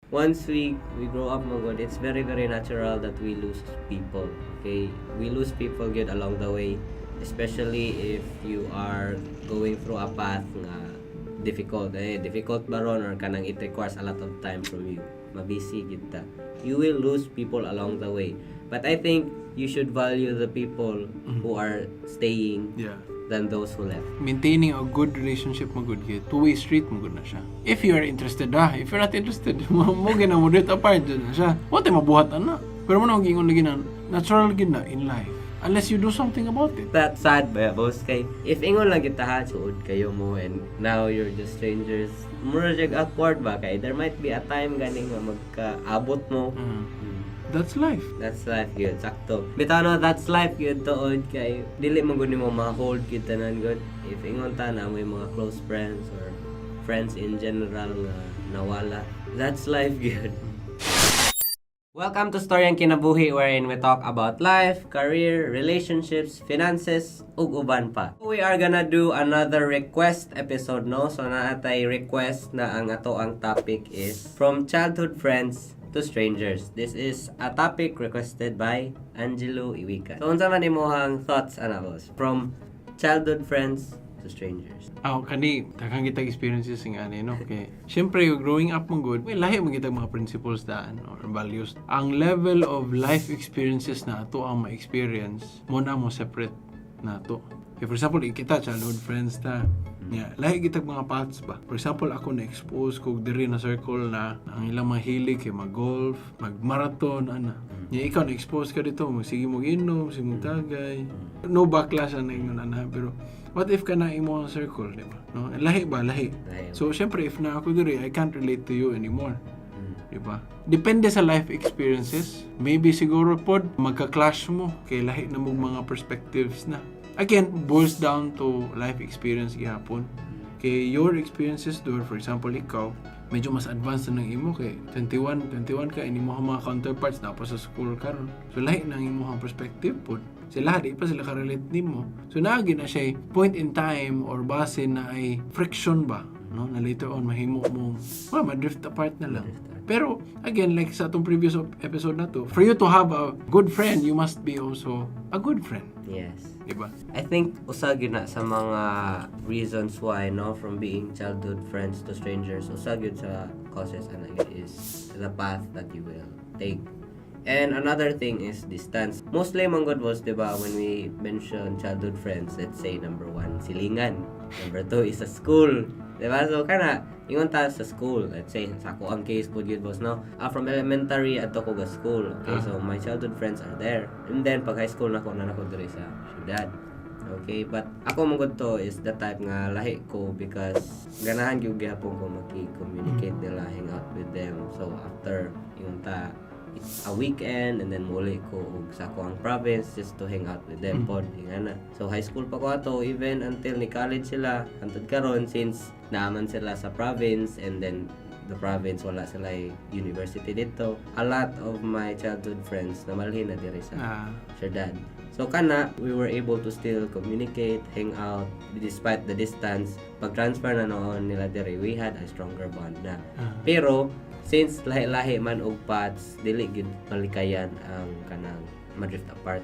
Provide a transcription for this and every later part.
Once we grow up man gud, it's very, very natural that we lose people. Okay? We lose people gud along the way, especially if you are going through a path nga difficult eh, difficult ba ron or kanang it requires a lot of time from you. Mabusy gid ta. You will lose people along the way. But I think you should value the people who are staying than those who left. Maintaining a good relationship man gud kay two-way street man gud na siya. If you are interested ah, if you're not interested, mo gina mo drift apart jud na siya. Wa tay mabuhat ana. Pero mao na giingon lagi na natural gid na in life. Unless you do something about it. That's sad ba, boss? Kay, if ingon lang kita ha, suod kayo mo and now you're just strangers, mura siya awkward ba? Kay there might be a time ganing nga magkaabot mo. That's life. That's life gyud, sakto. Bitaw no, that's life gyud tuod kay dili man gud nimo ma-hold gyud tanan gud. If ingon ta na may mga close friends or friends in general nga nawala, that's life gyud. Welcome to Storyang Kinabuhi, wherein we talk about life, career, relationships, finances, ug uban pa. We are gonna do another request episode, no? So naatay request na ang ato ang topic is from childhood friends to strangers. This is a topic requested by Angelo Iwika. So unsa man imong thoughts ana, boss? From childhood friends to strangers. Ah, kani daghang kitag experiences nga ani, no, kay syempre growing up man gud, may lahi man kitag mga principles daan or values. Ang level of life experiences na ato ang ma-experience mo na mo separate nato. Okay, for example, kita childhood friends ta. Yeah, lahi kitag mga paths ba. For example, ako na-expose ko diri na circle na ang ilang mga hilig kay mag-golf, mag-marathon ana. Yeah, ikaw na-expose ka dito, mo sige mo inom, sige mo tagay. No backlash ang ingon ana, pero what if kana imo ang circle, di ba? No? Lahi ba, lahi. Lahi. So syempre if na ako diri, I can't relate to you anymore. Di ba? Depende sa life experiences. Maybe siguro pod magka-clash mo kay lahi na mong mga perspectives na. Again, boils down to life experience gihapon. Kay your experiences do, for example, ikaw, medyo mas advanced na ng imo kay 21, 21 ka, ini mo ang mga counterparts na pa sa school karon. So lahi na ang imong perspective pod. Sila di pa sila ka-relate nimo. So naagi na siya point in time or base na ay friction ba, no, na later on mahimo mo, well, ma-drift apart na lang. Pero again, like sa atong previous episode na to, for you to have a good friend, you must be also a good friend, di ba? I think usa gyud na sa mga reasons why, no, from being childhood friends to strangers, usa gyud sa causes ana gyud is the path that you will take. And another thing is distance. Mostly man gud was, 'di ba, when we mention childhood friends, let's say number one, silingan. Number two is sa school. 'Di ba? So kana ingon ta sa school, let's say sa ako ang case pod gyud, boss, no. Ah, from elementary adto ko ga school. Okay, so my childhood friends are there. And then pag high school na ko diri sa syudad. Okay, but ako man gud to is the type nga lahi ko because ganahan gyud gihapon ko maki-communicate nila, hang out with them. So after yung ta a weekend and then muli ko og sa ako ang province just to hang out with them pod ingana. So high school pa ko ato, even until ni college sila hantod karon, since naaman sila sa province and then the province wala sila university dito. A lot of my childhood friends namalhin na diri sa syudad. So kana, we were able to still communicate, hang out despite the distance. Pag transfer na noon nila diri, we had a stronger bond na. Pero since lahi-lahi man og paths, dili gyud malikayan ang kanang ma-drift apart.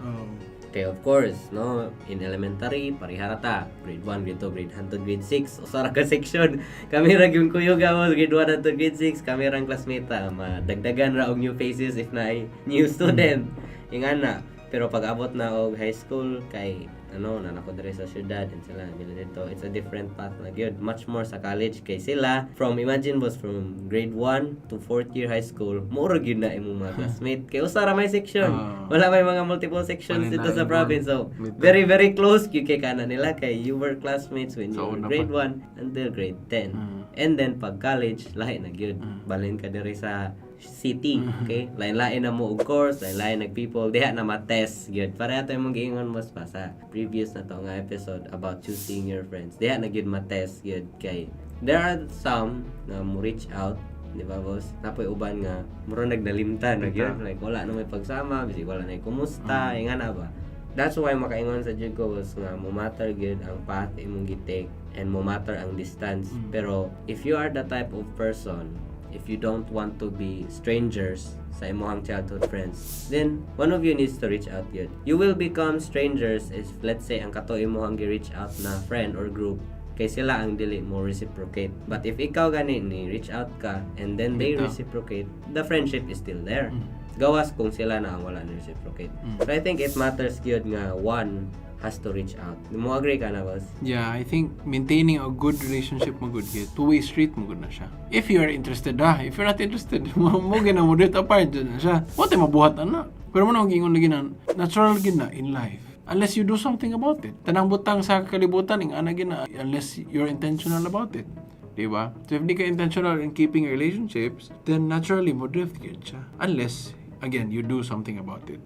Okay, of course, no, in elementary, parehara ta. Grade 1, grade 2, grade hantod grade 6. Usa ra ka section. Kami ra gyud kuyog amo, grade 1 hantod grade 6, kami rang classmate ta. Madagdagan ra og new faces if naay new student. Ingana. Pero pag abot na og high school kay ano na nako diri sa syudad and sila bila dito, it's a different path na gyud. Much more sa college kay sila from, imagine boss, from grade 1 to fourth year high school, mura gyud na imong mga classmate kay usa ra may section, wala may mga multiple sections dito sa Wala na province, so Mito. Very, very close gyud kay kana nila kay you were classmates when you Sa were una grade pa. 1 until grade 10. And then pag college, lahi na gyud, balhin ka diri sa city, okay, lain-lain na mo og course, lain-lain nag people, diha na ma-test gyud. Pareha tayo mong giingon mas pa sa previous na to nga episode about choosing your friends. Diha na gyud ma-test gyud kay there are some na mo reach out, di ba, boss? Napoy uban nga mura nagnalimtan na gyud, like wala na may pagsama, bisig wala na kumusta, ingana ba. That's why makaingon sa jud ko was nga mo matter gyud ang path imong gi-take and mo matter ang distance. Pero if you are the type of person, If you don't want to be strangers sa imong childhood friends, then one of you needs to reach out yun. You will become strangers if, let's say, ang kato imong gi-reach out na friend or group kay sila ang dili mo reciprocate. But if ikaw gani ni reach out ka and then they Bitaw. Reciprocate, the friendship is still there. Gawas kung sila na ang wala ni reciprocate. So I think it matters gyud nga one has to reach out. Mo agree ka na, boss? Yeah, I think maintaining a good relationship mo gud kay two-way street mo gud na siya. If you are interested ah, if you're not interested, mo gina mo drift apart jud na siya. Wa tay mabuhat ana. Pero mo na giingon lagi na natural gid na in life. Unless you do something about it. Tanang butang sa kalibutan ing ana gid na unless you're intentional about it. Di ba? So if di ka intentional in keeping relationships, then naturally mo drift gid siya. Unless again you do something about it.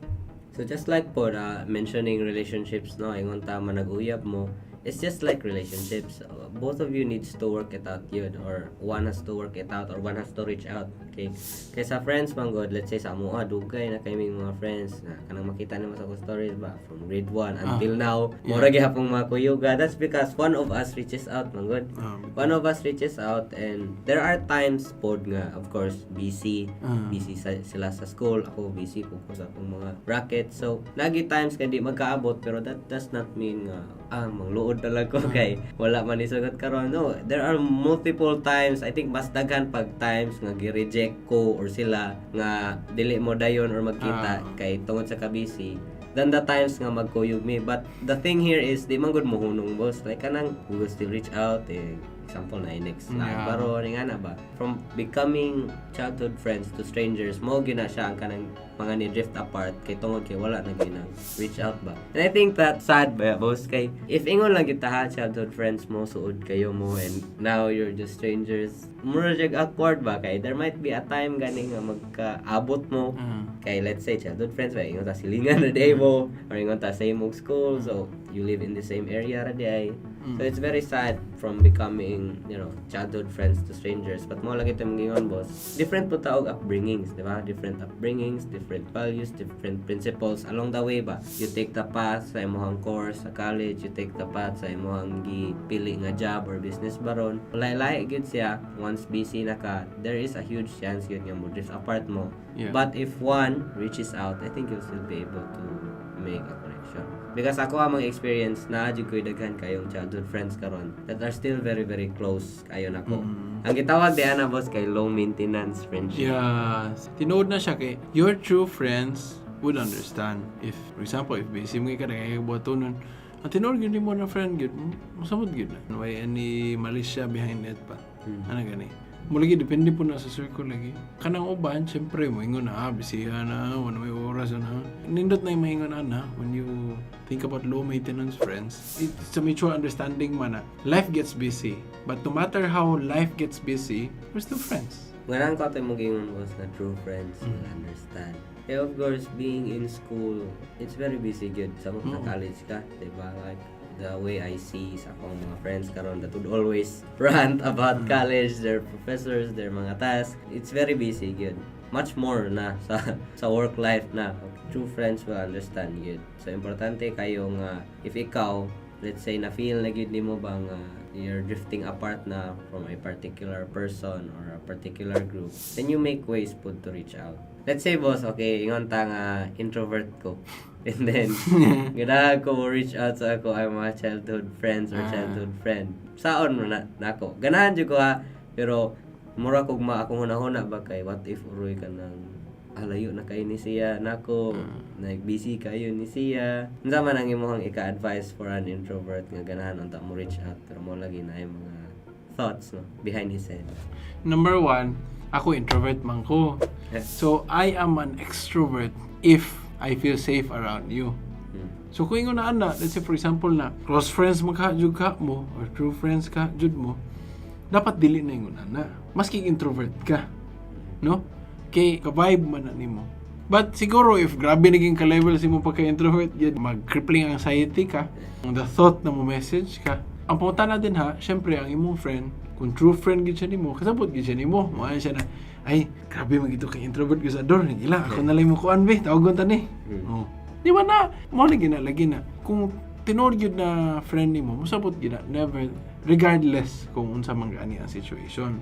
So just like po na mentioning relationships, no, ingon ta manag-uyab mo, it's just like relationships. Both of you needs to work it out yun, or one has to work it out or one has to reach out. Okay? Kay sa friends man gud, let's say sa amoa dugay na kay mga friends na kanang makita nimo sa akong stories ba from grade 1 until now, mura gihapon mga kuyuga. That's because one of us reaches out man gud. One of us reaches out, and there are times pod nga of course busy, busy sila sa school, ako busy po ko sa akong mga bracket, so nagi times nga di magkaabot, pero that does not mean nga ah mangluod talaga ko kay wala man isugot karon. No, there are multiple times. I think mas daghan pag times nga gi-reject ko or sila nga dili mo dayon or magkita kay tungod sa kabisi than the times nga magkuyog mi. But the thing here is di man gud mohunong, boss. Like kanang we will still reach out eh, example na next na baro ni nga na ba, from becoming childhood friends to strangers mo gina siya ang kanang mga ni drift apart kay tungod kay wala na gina reach out ba. And I think that sad ba, boss, kay if ingon lang kita ha, childhood friends mo, suod kayo mo, and now you're just strangers, mura siya awkward ba, kay there might be a time gani nga magkaabot mo kay let's say childhood friends ba, ingon ta silingan na day mo or ingon ta same og school, so you live in the same area ra diay. So it's very sad from becoming childhood friends to strangers. But mo lagi tayong gingon, boss, different po taog upbringings, di ba? Different upbringings, different values, different principles along the way ba. You take the path sa imong course sa college, you take the path sa imong gipili nga job or business baron. Lahi-lahi gyud siya. Once busy na ka, there is a huge chance gyud nga mo drift apart mo. But if one reaches out, I think you'll still be able to make a connection. Because ako ang mga experience na jud ko'y daghan kayong childhood friends karon that are still very very close kayo nako. Ang gitawag di ana, boss, kay low maintenance friendship. Yes. Tinuod na siya kay your true friends would understand. If, for example, if busy mo ka na buhatonon, ang tinuod gyud nimo na friend gyud, mosamot gyud na. Way any malisya behind it pa. Ano gani? Mo lagi depende po na sa circle lagi. Kanang uban, syempre moingon na, ah, busy na, wala may oras na. Nindot na yung maingon ana when you think about low maintenance friends. It's a mutual understanding man na life gets busy. But no matter how life gets busy, we're still friends. Ganahan ko ato yung maging boss na true friends will understand. Eh, of course, being in school, it's very busy gyud. Sa mga college ka, di ba? Like, the way I see sa akong mga friends karon that would always rant about college, their professors, their mga tasks. It's very busy gyud. Much more na sa work life na. True friends will understand gyud. So importante kayo nga if ikaw, let's say, na feel na gyud nimo ba nga you're drifting apart na from a particular person or a particular group, then you make ways pud to reach out. Let's say, boss, okay, ingon ta nga introvert ko. And then, ganahan ko mo reach out sa ako ay mga childhood friends or childhood friend. Saon mo na nako. Ganahan jud ko ha, pero mura kog ma akong hunahuna ba kay what if uroy ka nang ah, layo na kayo ni siya nako, like busy kayo ni siya. Unsa man ang imong ika-advise for an introvert nga ganahan unta mo reach out pero mo lagi na yung mga thoughts, no, behind his head? Number one, ako introvert man ko. So, I am an extrovert if I feel safe around you. So, kung ingon na ana, let's say for example na, close friends mo ka, jud ka mo, or true friends ka, jud mo, dapat dili na ingon ana. Maski introvert ka. No? Kay ka-vibe man na nimo. But siguro if grabe naging ka-level si mo pagka-introvert, yan, mag-crippling anxiety ka, the thought na mo message ka. Ang punta na din ha, syempre ang imong friend, kung true friend gid siya nimo, kasabot gid siya nimo. Mo siya na, "Ay, grabe man gito kay introvert ko sa door, nagila, ako na lang mo kuan be, tawagon ta ni." Oh. Di ba na? Mo lagi na lagi na. Kung tinuod gyud na friend nimo, mosabot gyud na, never, regardless kung unsa man gani ang situation.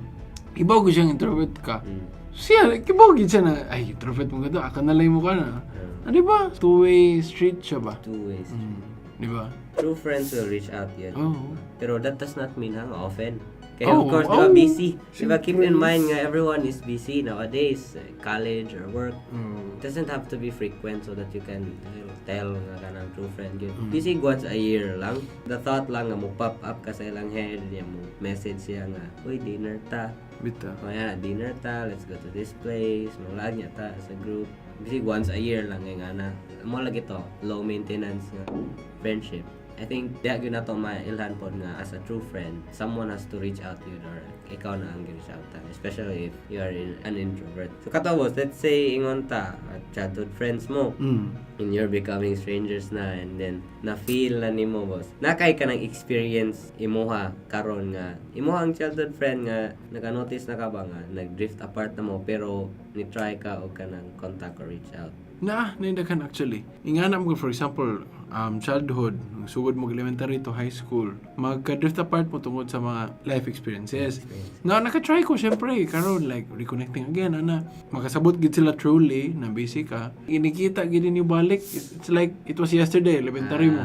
Kibaw ko siyang introvert ka. Siya, kibaw gid siya na, "Ay, introvert mo ka to, aka na lang mo ka na." Ah, di ba? Two-way street siya ba? Two ways. Di ba? True friends will reach out yun. Oo. Pero that does not mean hang often. Kaya of Oh, course, di ba, oh. busy. Di ba, keep in mind nga everyone is busy nowadays, eh, college or work. It doesn't have to be frequent so that you can tell nga kanang true friend yun. Busy once a year lang. The thought lang nga mo pop up ka sa ilang head, niya mo message siya nga, "Uy, dinner ta." Bitaw. O yan, "Dinner ta, let's go to this place." Manglaag niya ta as a group. Bisig once a year lang nga na. Mo lagi to, low maintenance nga friendship. I think diha gyud nato mailhan pod nga as a true friend, someone has to reach out to you or ikaw na ang reach out ta, especially if you are an introvert. So katapos, let's say ingon ta, at childhood friends mo, and you're becoming strangers na and then na-feel na nimo, boss. Nakay ka ng experience imuha karon nga imuha ang childhood friend nga naka-notice na ka ba nga nag-drift apart na mo pero ni-try ka og kanang contact or reach out? Na, naindakan actually. Ingana mo, for example, childhood, sugod mo elementary to high school, magka-drift apart mo tungod sa mga life experiences. Na naka-try ko syempre karon, like reconnecting again ana, makasabot gid sila truly na busy ka. Inikita gid ninyo balik. It's like it was yesterday, elementary mo.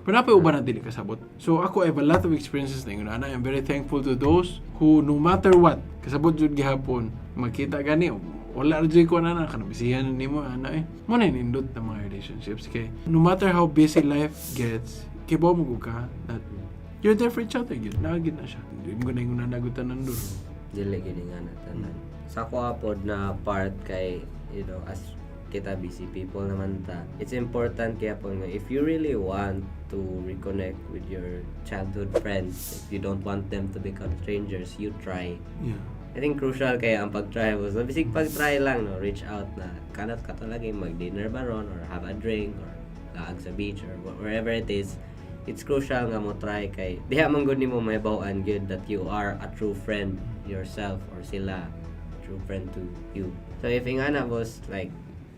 Pero napay uban na dili kasabot. So ako, I have a lot of experiences na ingon ana. I'm very thankful to those who, no matter what, kasabot jud gihapon. Magkita gani wala ra jud ko ana kanang bisihan na nimo ana eh. Mo na nindot na mga relationships kay no matter how busy life gets, kibaw mo gud ka that you're there for each other gyud. Naa gyud na siya. Di mo na ingon na tanan duro. Dili gid nga na tanan. Sa ako pod na part kay as kita busy people naman ta. It's important kaya po nga if you really want to reconnect with your childhood friends, if you don't want them to become strangers, you try. I think crucial kaya ang pag-try mo. So, bisig pag-try lang, no? Reach out na. Kanat ka lagi mag-dinner ba ron or have a drink or laag sa beach or wherever it is. It's crucial nga mo try kay diha man gud nimo mahibaw-an gyud that you are a true friend yourself or sila true friend to you. So if ingana, boss, like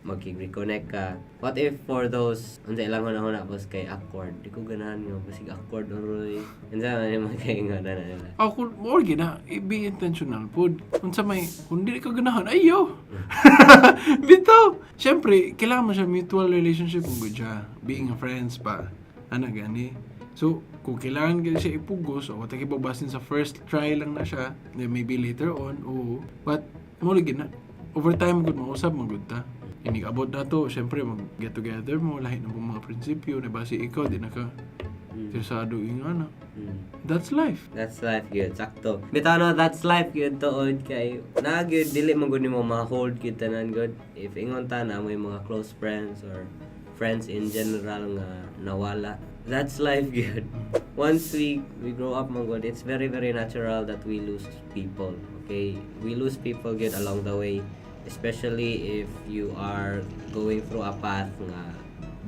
magkig-reconnect ka, what if for those unsa ilang hunahuna, boss, kay awkward, di ko ganahan nga basig awkward oroy, unsa man yung mga na nila? Ako, more gina, be intentional pod. Unsa may, kung dili ka ganahan, ayo! Bitaw! Siyempre, kailangan mo siya mutual relationship kung good siya. Being a friends pa. Ana gani. So, kung kailangan ka siya ipugos, o wala basin sa first try lang na siya, then maybe later on, oo. But, mo lagi na. Over time, good mausab, magud ta. Inig-abot na to, syempre, mag-get together mo, lahi na pong mga prinsipyo, na basi ikaw, di na ka interesado yung ano. That's life. That's life gyud, sakto. Bitaw no, that's life gyud tuod kay na gyud dili man gud nimo ma-hold gyud tanan gud. If ingon ta na may mga close friends or friends in general nga nawala, that's life gyud. Once we grow up man gud, it's very very natural that we lose people. Okay? We lose people gyud along the way, especially if you are going through a path nga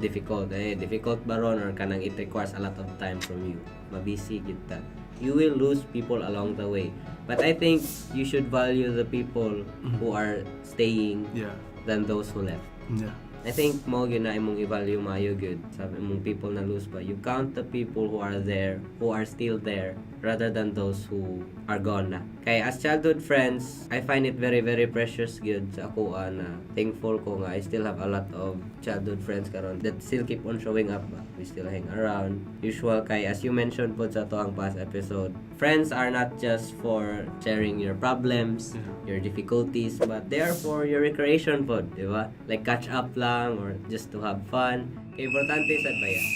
difficult eh, difficult ba ron or kanang it requires a lot of time from you, mabisi gid ta, you will lose people along the way, but I think you should value the people who are staying than those who left. I think mo gyud na imong i-value maayo gyud sa imong people na lose ba. You count the people who are there, who are still there, rather than those who are gone na. Kay as childhood friends, I find it very very precious gyud sa ako na thankful ko nga I still have a lot of childhood friends karon that still keep on showing up ba. We still hang around. Usual kay as you mentioned po sa atoang past episode, friends are not just for sharing your problems, your difficulties, but they are for your recreation pod, di ba? Like catch up lang or just to have fun. Kay importante sad ba yan?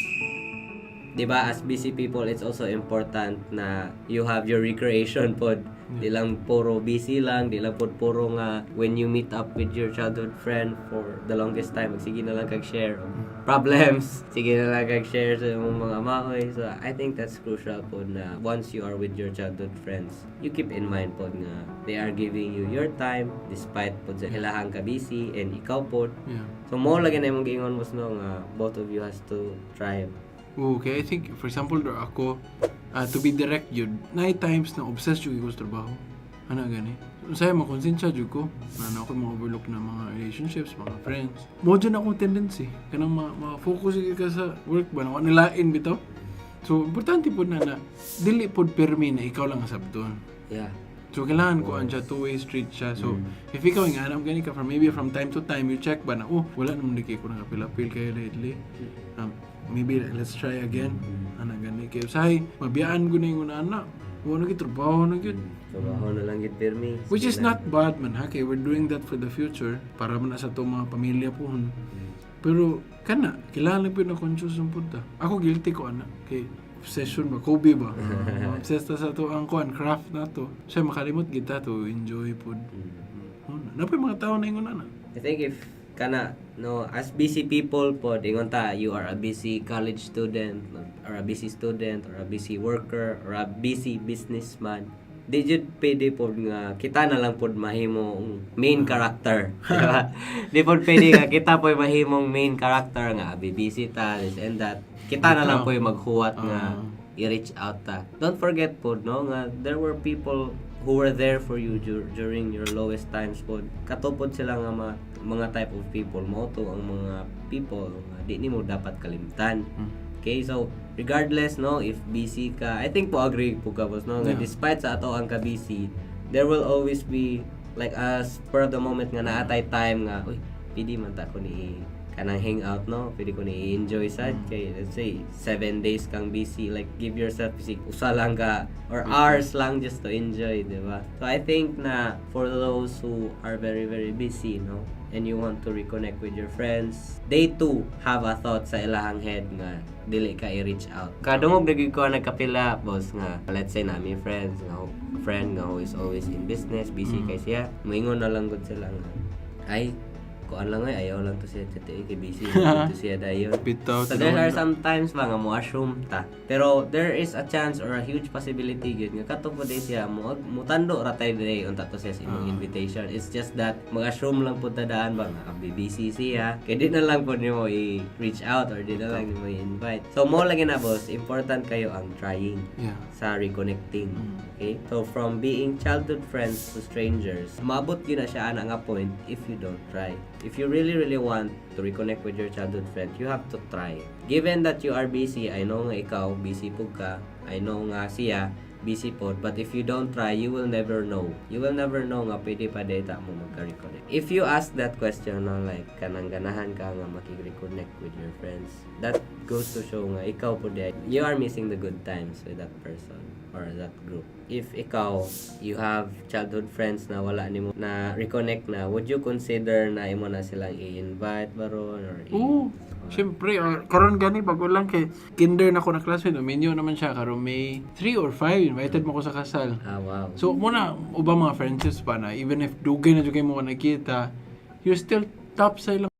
Di ba, as busy people, it's also important na you have your recreation pod. Di lang puro busy lang, di lang pod puro nga when you meet up with your childhood friend for the longest time, sige na lang kag share og problems, sige na lang kag share sa imong mga maoy. So I think that's crucial pod na once you are with your childhood friends, you keep in mind pod nga they are giving you your time despite pod sa ilahang ka busy and ikaw pod. So mo lagi na imong giingon mo no nga both of you has to try. Okay, I think, for example, do ako, to be direct yun, nine times na obsessed jud ko sa trabaho. Ano gani? Saya makonsensya jud ko. Na na ako ma-overlook na mga relationships, mga friends. Mo dyan akong tendency. Kanang ma-focus ka sa work ba, na nilain bitaw. So, importante po na na, dili pod permi na ikaw lang ang sabton. So kailangan ko siya, two-way street siya. So if ikaw nga anam gani ka from maybe from time to time you check ba na, "Oh, wala naman di kay ko nakapilapil kayo lately. Maybe let's try again." Ana gani kay usahay mabiyaan ko na yung una ana. Wala na gyud, trabaho na gyud. Trabaho na lang gid pirmi. Which is not bad man ha, kay we're doing that for the future para man na sa atong mga pamilya pohon. Pero kana kailangan lang pud na conscious ang punta. Ako, guilty ko ana kay obsession ba, Kobe ba? Obsessed ta sa ato ang kuan craft na to. Siya makalimot kita to enjoy pod. Naa poy mga tao na ingon ana. I think if kana, no, as busy people pod, ingon ta you are a busy college student or a busy student or a busy worker or a busy businessman, di jud pwede pod nga kita na lang pod mahimong main character, di ba? Di pod pwede nga kita pod mahimong main character nga abi busy ta, this and that, kita na lang pod maghuwat nga i-reach out ta. Don't forget pod, no, nga there were people who were there for you during your lowest times pod. Kato pod sila nga mga type of people mo to ang mga people nga di nimo dapat kalimtan. Okay, so regardless, no, if busy ka, I think po agree po ka, boss, no, nga despite sa ato ang ka-busy, there will always be like a spur of the moment nga naatay time nga, "Uy, pwede man ta ko ni kanang hangout, no, pwede ko ni enjoy sad." Kay let's say 7 days kang busy, like give yourself bisig usa lang ka or hours lang just to enjoy, di ba? So I think na for those who are very, very busy, no, and you want to reconnect with your friends, they too have a thought sa ilahang head nga dili ka i-reach out. Kadungog na gyud ko nagkapila, boss, nga let's say na may friends nga friend nga who is always in business, busy kay siya, moingon na lang gud sila nga, "Ay, kuan lang ay, ayaw lang to siya chat kay busy to siya dayon." Bitaw. So there are sometimes ba nga mo assume ta. Pero there is a chance or a huge possibility gyud nga kato po day siya mo mutando ra tay day unta to siya sa imong invitation. It's just that mag-assume lang pud ta daan ba nga busy siya. Kay di na lang pud nimo i-reach out or di na lang nimo i-invite. So mo lagi na, boss, important kayo ang trying sa reconnecting. Okay? So from being childhood friends to strangers, maabot gyud na siya ana nga point if you don't try. If you really, really want to reconnect with your childhood friend, you have to try. Given that you are busy, I know nga ikaw busy pud ka, I know nga siya busy pod, but if you don't try, you will never know. You will never know nga pwede pa data mo magka-reconnect. If you ask that question, no, like kanang ganahan ka nga makig-reconnect with your friends, that goes to show nga ikaw pod diay, you are missing the good times with that person or that group. If ikaw, you have childhood friends na wala nimo na reconnect na, would you consider na imo na silang i-invite baron or Oo. Siyempre, karon gani bago lang kay kinder na ko na classmate, minyo naman siya karon May 3 or 5, invited mo ko sa kasal. So muna ubang mga friendships pa na even if dugay na jud kay mo nakita, you're still top sa ilang